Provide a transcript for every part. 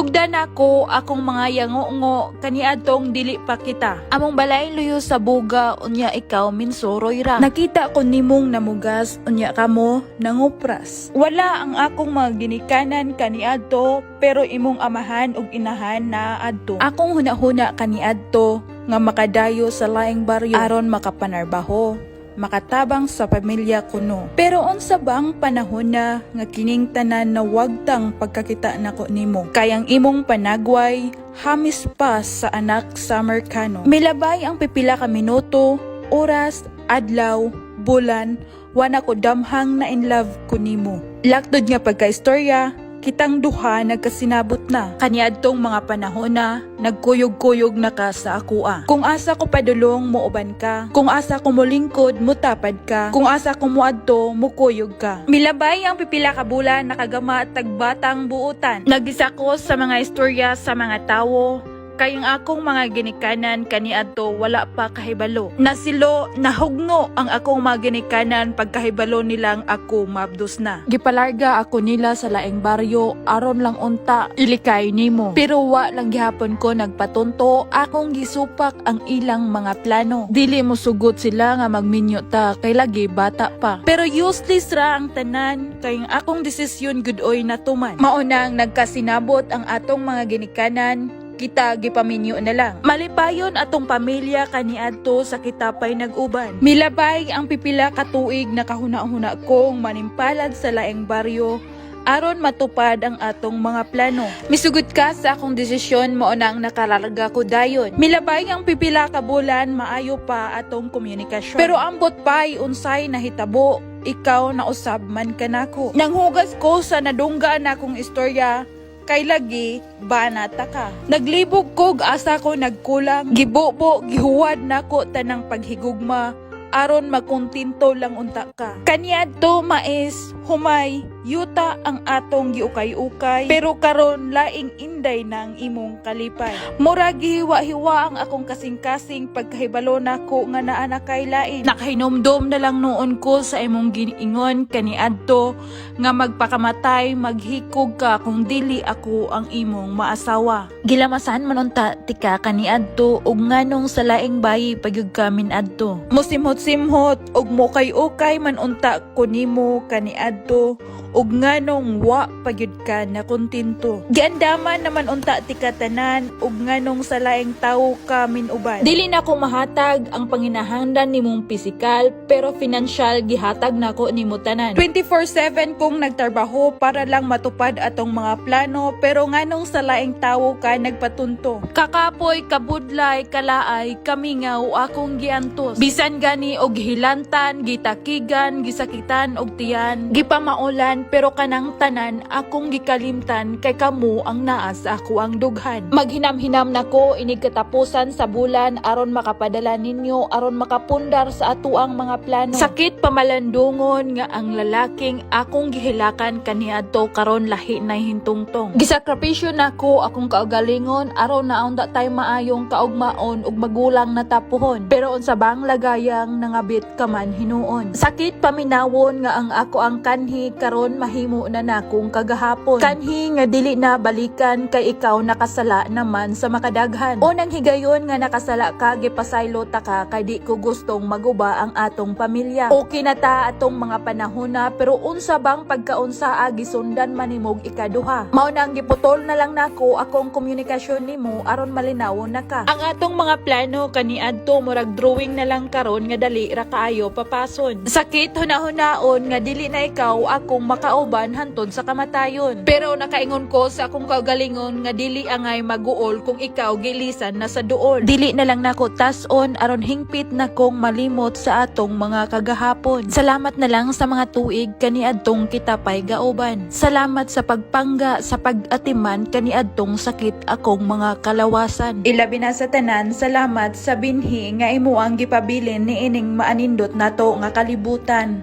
Gisugdan nako akong mga yango-ngo kaniadtong dili pa kita. Among balay luyo sa buga, unya ikaw minsuroy ra. Nakita ko nimong namugas, unya kamo nangupras. Wala ang akong mga ginikanan kaniadto, pero imong amahan ug inahan naa adto. Akong hunahuna kaniadto nga makadayo sa laing baryo aron makapanarbaho, makatabang sa pamilya kuno. Pero unsa bang panahon na nga kining tanan na wagtang pagkakita nako nimo? Kayang imong panagway, hamis pa sa anak sa Amerikano. Milabay ang pipila ka minuto, oras, adlaw, bulan, wa na ko damhang na in love ko nimo. Laktod nga pagkaistorya, kitang duha nagkasinabot na. Kaniadtong mga panahon na, nagkuyog-kuyog na ka sa akoa. Kung asa ko padulong, muuban ka. Kung asa ko mulingkod, mutapad ka. Kung asa ko muadto, mukuyog ka. Milabay ang pipila ka bulan, nakagama tagbatang buutan. Nagisa ko sa mga istorya sa mga tawo, kayang akong mga ginikanan kaniadto wala pa kahibalo. Nasilo, nahugno ang akong mga ginikanan pagkahibalo nilang ako mabdos na. Gipalarga ako nila sa laing baryo aron lang unta ilikay nimo. Pero wa lang gihapon ko nagpatunto, akong gisupak ang ilang mga plano. Dili mo sugot sila nga magminyo ta kay lagi bata pa. Pero useless ra ang tanan kay ang akong desisyon gudoy natuman. Maunang nagkasinabot ang atong mga ginikanan, kita gipaminyo na lang. Malipayon atong pamilya kaniadto sa kita pa'y nag-uban. Milabay ang pipila ka tuig na kahuna-huna kong manimpalad sa laing baryo aron matupad ang atong mga plano. Misugot ka sa akong desisyon, mao na ang nakalarga ko dayon. Milabay ang pipila ka bulan, maayo pa atong komunikasyon. Pero ambot pa'y unsay nahitabo, ikaw na usab man kanako. Nanghugas ko sa nadunggaan akong istorya, kay lagi banata ka. Naglibog kog asa ko nagkulang, gibubo, gihuwad nako tanang paghigugma aron makontento lang unta ka. Kaniadto mais, humay, yuta ang atong giukay-ukay, pero karon laing inday na ang imong kalipay. Mura gihiwa-hiwa ang akong kasing-kasing pagkahibalo nako nga naa na kay lain. Nakahinumdom na lang noon ko sa imong giingon kaniadto nga magpakamatay, maghikog ka kung dili ako ang imong maasawa. Gilamasan man unta tika kaniadto ug nganong sa laing bayi pagyud ka minadto. Musimhot-simhot ug mukay-ukay man unta ko nimo kaniadto ug nganong wa pagyud ka na kontento. Giandaman naman unta tika tanan ug nganong sa laing tawo ka minuban. Dili na ko mahatag ang panginahanglan nimong pisikal, pero financial gihatag nako nimo tanan. 24/7 kong nagtrabaho para lang matupad atong mga plano, pero nganong sa laing tawo ka nagpatunto. Kakapoy, kabudlay, kalaay, kamingaw akong giantos. Bisan gani og hilantan, gitakigan, gisakitan og tiyan, gipamaulan, pero kanang tanan akong gikalimtan kay kamo ang naa sa ako ang dughan. Maghinam-hinam nako inig katapusan sa bulan aron makapadala ninyo aron makapundar sa atuang mga plano. Sakit pamalandungon nga ang lalaking akong gihilakan kaniadto karon lahi na hintungtong. Gisakripisyo nako akong kaugalingon aron naunda tay maayong kaugmaon ug magulang na tapuhon. Pero unsa bang lagayang nangabit ka man hinuon. Sakit paminawon nga ang ako ang kanhi karon mahimo na nakong kagahapon. Kanhi nga dili na balikan kay ikaw nakasala naman sa makadaghan. Unang higayon nga nakasala ka, gipasaylo ta ka kay di ko gustong maguba ang atong pamilya. Okay na ta atong mga panahon na, pero unsa bang pagkaunsa gisundan man nimog ikaduha. Mao na ang giputol na lang nako akong komunikasyon nimo aron malinawon na ka. Ang atong mga plano kaniadto murag drawing na lang karon nga dali ra kaayo papason. Sakit hunahunaon nga dili na ikaw akong makauban hantod sa kamatayon. Pero nakaingon ko sa akong kaugalingon nga dili angay maguol kung ikaw gilisan na sa duol. Dili na lang nako tas-on aron hingpit na kong malimot sa atong mga kagahapon. Salamat na lang sa mga tuig kaniadtong kita pay gauban. Salamat sa pagpangga sa pag-atiman kaniadtong sakit akong mga kalawasan. Ilabi na sa tanan, salamat sa binhi nga imo ang gipabilin niining maanindot nato nga kalibutan.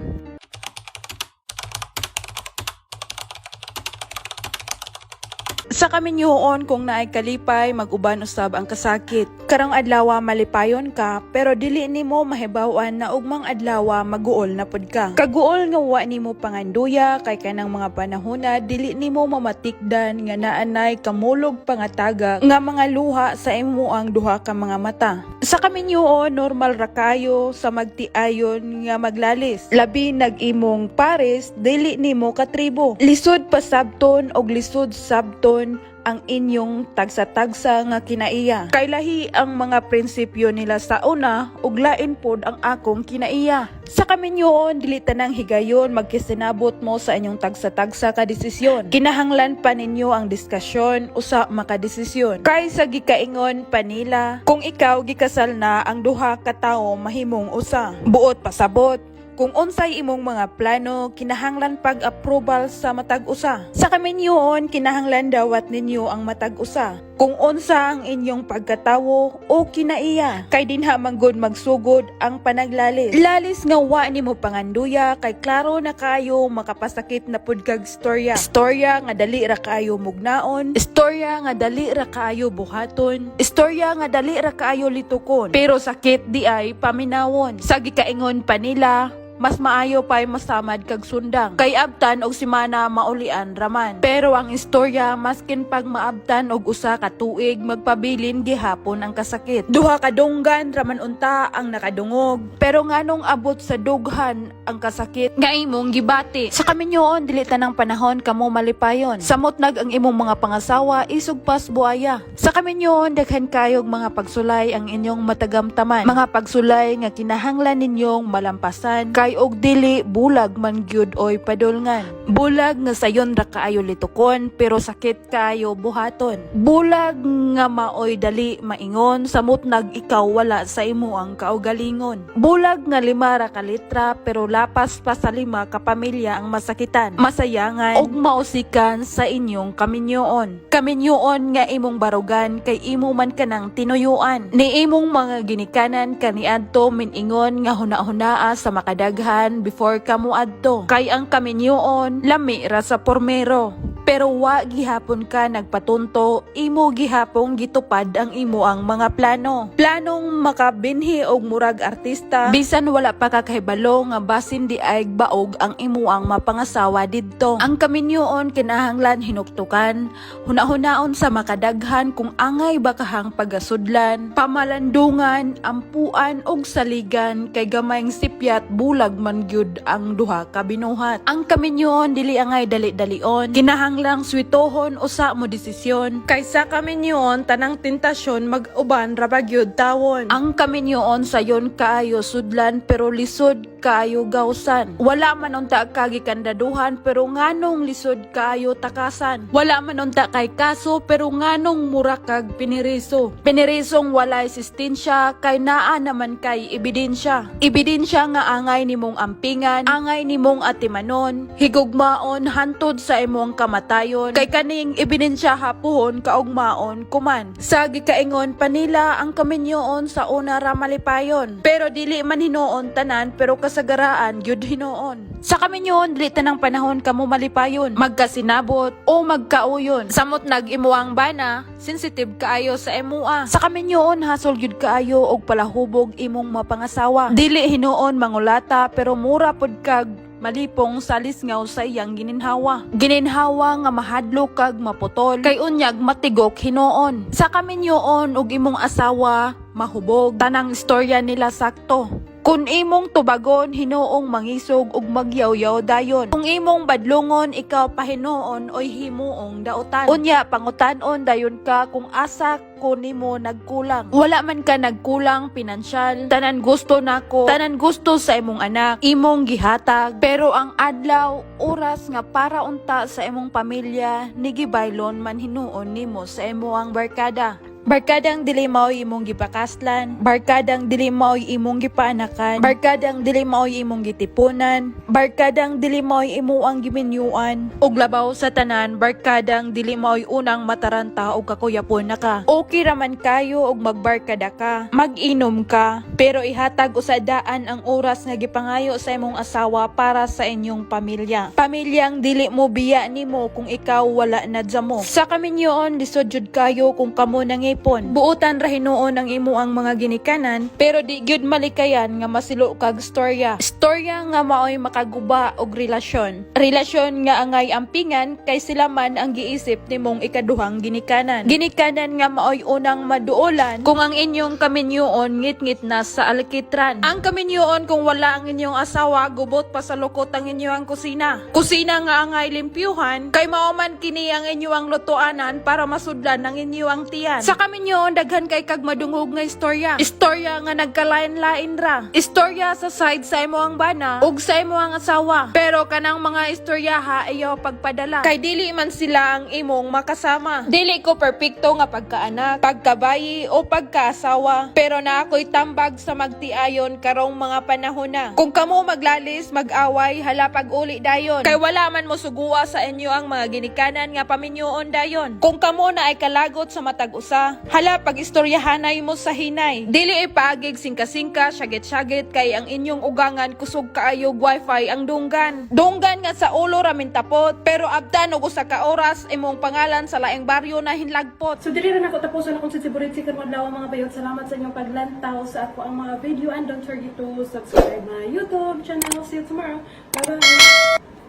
Sa kaminyoon, kung naay kalipay, mag-uban usab ang kasakit. Karong adlaw malipayon ka, pero dili nimo mahibaw-an na ugmang adlaw maguol na pud ka. Kaguol nga wa nimo panganduya kay kanang mga panahona dili nimo mamatikdan nga naanay kamulog pangataga nga mga luha sa imo ang duha ka mga mata. Sa kaminyoon, normal ra kayo sa magtiayon nga maglalis. Labi nag imong pares, dili nimo katribo. Lisod pasabton og lisod sabton ang inyong tagsa-tagsa nga kinaiya. Kay lahi ang mga prinsipyo nila sa una ug lain pod ang akong kinaiya. Sa kaminyoon, dili tanang higayon magkisinabot mo sa inyong tagsa-tagsa ka desisyon. Kinahanglan pa ninyo ang diskusyon usa makadesisyon. Kay sa gikaingon pa nila, kung ikaw gikasal na, ang duha ka tawo mahimong usa. Buot pasabot, kung unsay imong mga plano, kinahanglan pag-approval sa matag usa. Sa kaminyoon, kinahanglan dawat ninyo ang matag usa. Kung unsa ang inyong pagkatawo o kinaiya, kay dinha manggod magsugod ang panaglalis. Lalis nga wa nimo panganduya kay klaro na kayo makapasakit na pud kag storya. Storya nga dali ra kaayo mugnaon, istorya nga dali ra kaayo buhaton, istorya nga dali ra kaayo litukon. Pero sakit di ay paminawon. Sa gikaingon pa nila, mas maayo pa'y masamad kag sundang. Kay abtan og simana, maulian raman. Pero ang istorya, maskin pag maabtan og usa ka tuig, magpabilin gihapon ang kasakit. Duha ka dunggan raman unta ang nakadungog. Pero nganong abot sa dughan ang kasakit nga imong gibati? Sa kaminyoon, dili tanang panahon kamo malipayon. Samot nag ang imong mga pangasawa, isog pas buaya. Sa kaminyoon, daghan kayog mga pagsulay ang inyong matagamtaman. Mga pagsulay nga kinahanglan ninyong malampasan kay og dili, bulag man gyud oy padulngan. Bulag nga sayon ra kaayo litukon pero sakit kaayo buhaton. Bulag nga maoy dali maingon samot nag ikaw wala sa imo ang kaugalingon. Bulag nga 5 ra ka litra pero lapas pa sa 5 ka pamilya ang masakitan, masayangan ug mausikan sa inyong kaminyoon. Kaminyoon nga imong barugan kay imo man kanang tinuyuan. Ni imong mga ginikanan kaniadto miningon nga huna-hunaa sa makadaghan before ka moadto. Kay ang kaminyoon lami ra sa pormero. Pero wa gihapon ka nagpatunto, imo gihapong gitupad ang imo ang mga plano. Planong makabinhi og murag artista, bisan wala pa ka kahibalo nga basin di ay baog ang imo ang mapangasawa didto. Ang kaminyoon kinahanglan hinuktukan, hunahunaon sa makadaghan kung angay ba kahang pagasudlan, pamalandungan, ampuan og saligan kay gamayng sipyat, bulag man gyud ang duha ka binuhat. Ang kaminyoon dili angay dali-dalion, kinahanglang switohon usa mo desisyon. Kaysa kaminyoon, tanang tentasyon mag-uban ra ba gyud tawon. Ang kaminyoon sayon kaayo sudlan pero lisod kaayo gawsan. Wala man unta ka gikandaduhan pero nganong lisod kaayo takasan. Wala man unta kay kaso pero nganong mura kag piniriso. Pinirisong walay sistensya kay naa naman kay ebidensya. Ebidensya nga angay nimong ampingan, angay nimong atimanon, higugmaon hantod sa imong kamatayon. Kay kaning ebidensya hapuhon kaugmaon kuman. Sa gikaingon pa nila, ang kaminyoon sa una ra malipayon. Pero dili man hinuon tanan, pero kasagaraan gyud hinuon. Sa kaminyoon, dili tanang panahon kamo malipayon, magkasinabot o magkauyon. Samot nag imuang bana, sensitive kaayo sa emua. Sa kaminyoon, hasol gyud kaayo og palahubog imong mapangasawa. Dili hinuon mangulata pero mura pud kag malipong sa lisngaw sa iyang gininhawa. Gininhawa nga mahadlok kag maputol kay unyag matigok hinuon. Sa kaminyoon ug imong asawa mahubog, tanang istorya nila sakto. Kung imong tubagon, hinuong mangisog ug magyawyaw dayon. Kung imong badlungon, ikaw pa hinuon oy himuong dautan. Unya pangutan-on dayon ka kung asa ko nimo nagkulang. Wala man ka nagkulang pinansyal. Tanan gusto nako, tanan gusto sa imong anak, imong gihatag. Pero ang adlaw, oras nga para unta sa imong pamilya, nigibaylon man hinuon nimo sa imong barkada. Barkadang dili mao'y imong gipakaslan, barkadang dili mao'y imong gipaanakan, barkadang dili mao'y imong gitipunan, barkadang dili mao'y imo ang giminyuan, ug labaw sa tanan, barkadang dili mao'y unang mataranta og kakuyapon na ka. Okay raman kayo og magbarkada ka, mag-inom ka, pero ihatag usa daan ang oras nga gipangayo sa imong asawa para sa inyong pamilya. Pamilyang dili mo biya nimo kung ikaw wala na mo. Sa kaminyoon, lisod jud kayo kung kamo nangipon. Buotan ra hinuon ang imo ang mga ginikanan, pero di gyud malikayan nga masilo kag storya. Storya nga maoy makaguba og relasyon. Relasyon nga angay ampingan kay sila man ang giisip nimong ikaduhang ginikanan. Ginikanan nga maoy unang maduolan kung ang inyong kaminyoon ngit-ngit na sa alkitran. Ang kaminyoon kung wala ang inyong asawa, gubot pa sa lukot ang inyong kusina. Kusina nga angay limpyuhan kay mao man kini ang inyong lutuanan para masudlan ang inyong tiyan. Sa kaminyoon, daghan kay kag madungog nga istorya. Istorya nga nagkalain-lain ra. Istorya sa side sa imo ang bana ug sa imo ang asawa. Pero kanang mga istorya ha, ayaw pagpadala. Kay dili man sila ang imong makasama. Dili ko perpekto nga pagkaanak, pagkabayi o pagkaasawa. Pero na ako'y tambag sa magtiayon karong mga panahon na. Kung kamo maglalis, mag-away, hala pag-uli dayon. Kay wala man mo suguwa sa inyo ang mga ginikanan nga paminyoon dayon. Kung kamo na ay kalagot sa matag usa, hala pag-istoryahanay mo sa hinay. Dili ipaagig singka-singka, syagit-syagit kay ang inyong ugangan kusog kaayo wifi ang dunggan. Dunggan nga sa ulo ramin tapot, pero abtan og usa ka oras imong pangalan sa laing baryo na hinlagpot. So dili ra nako tapuson akong sisiburitsi karon adlaw, mga bayot. Salamat sa inyong paglantaw sa ako ang mga video and don't forget to subscribe my YouTube channel. See you tomorrow. Bye bye.